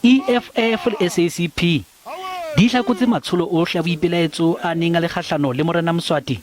EFF le SACP di hlakotse matsholo ohle a boipelaetso a neng a le kgahlano le Morena Mswati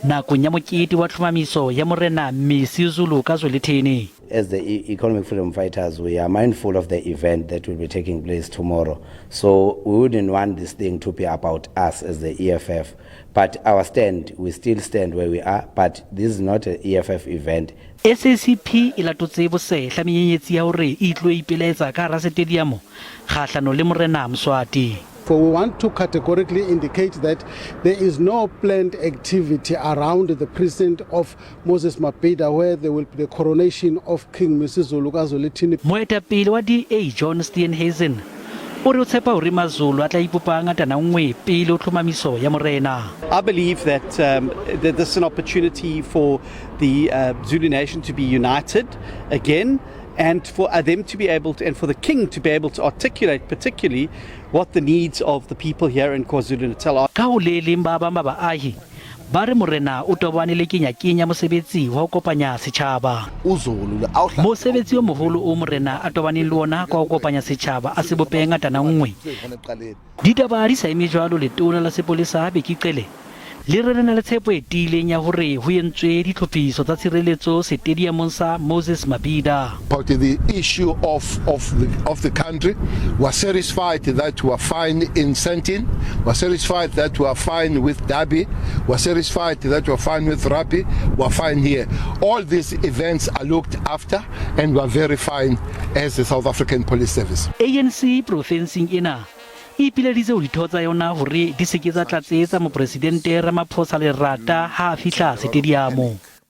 nakong ya mokete wa tlhomamiso ya Morena Misuzulu ka Zwelithini. As the Economic Freedom Fighters, we are mindful of the event that will be taking place tomorrow. So we wouldn't want this thing to be about us as the EFF. But our stand, we still stand where we are, but this is not an EFF event. SACP e latotse bosehla menyenyetsi ya hore e tlo ipelaetsa ka hara setediamo kgahlano le Morena Mswati. For we want to categorically indicate that there is no planned activity around the precinct of Moses Mabhida where there will be the coronation of King Misuzulu kaZwelithini. Moetapele wa DA John Steenhuisen o re o tshepa hore Mazulu a tla ipopa ngatana nngwe pele ho tlhomamiso ya morena. I believe that this is an opportunity for the Zulu nation to be united again and for them to be able to, and for the king to be able to articulate particularly what the needs of the people here in KwaZulu-Natal are. Ka ho le leng ba bang ba baahi ba re morena o tobane le kenya-kenya mosebetsi wa ho kopanya setjhaba. Mosebetsi o moholo o morena a tobaneng le ona ka ho kopanya setjhaba a se bope ngatana nngwe. Ditaba di sa eme jwalo, letona la sepolesa Bheki Cele le re le na le tshepo e tiileng ya hore ho entswe ditlhophiso tsa tshireletso setediamong sa Moses Mabhida. About the issue of the country. We are satisfied that we are fine in Sandton. We are satisfied that we are fine with Derby. We are satisfied that we are fine with rugby. We are fine here. All these events are looked after and we are very fine as the South African Police Service. ANC profenseng ena e ipileditse ho ditho tsa yona hore di se ke tsa tlatsetsa mopresidente Ramaphosa lerata ha a fihla setediamo.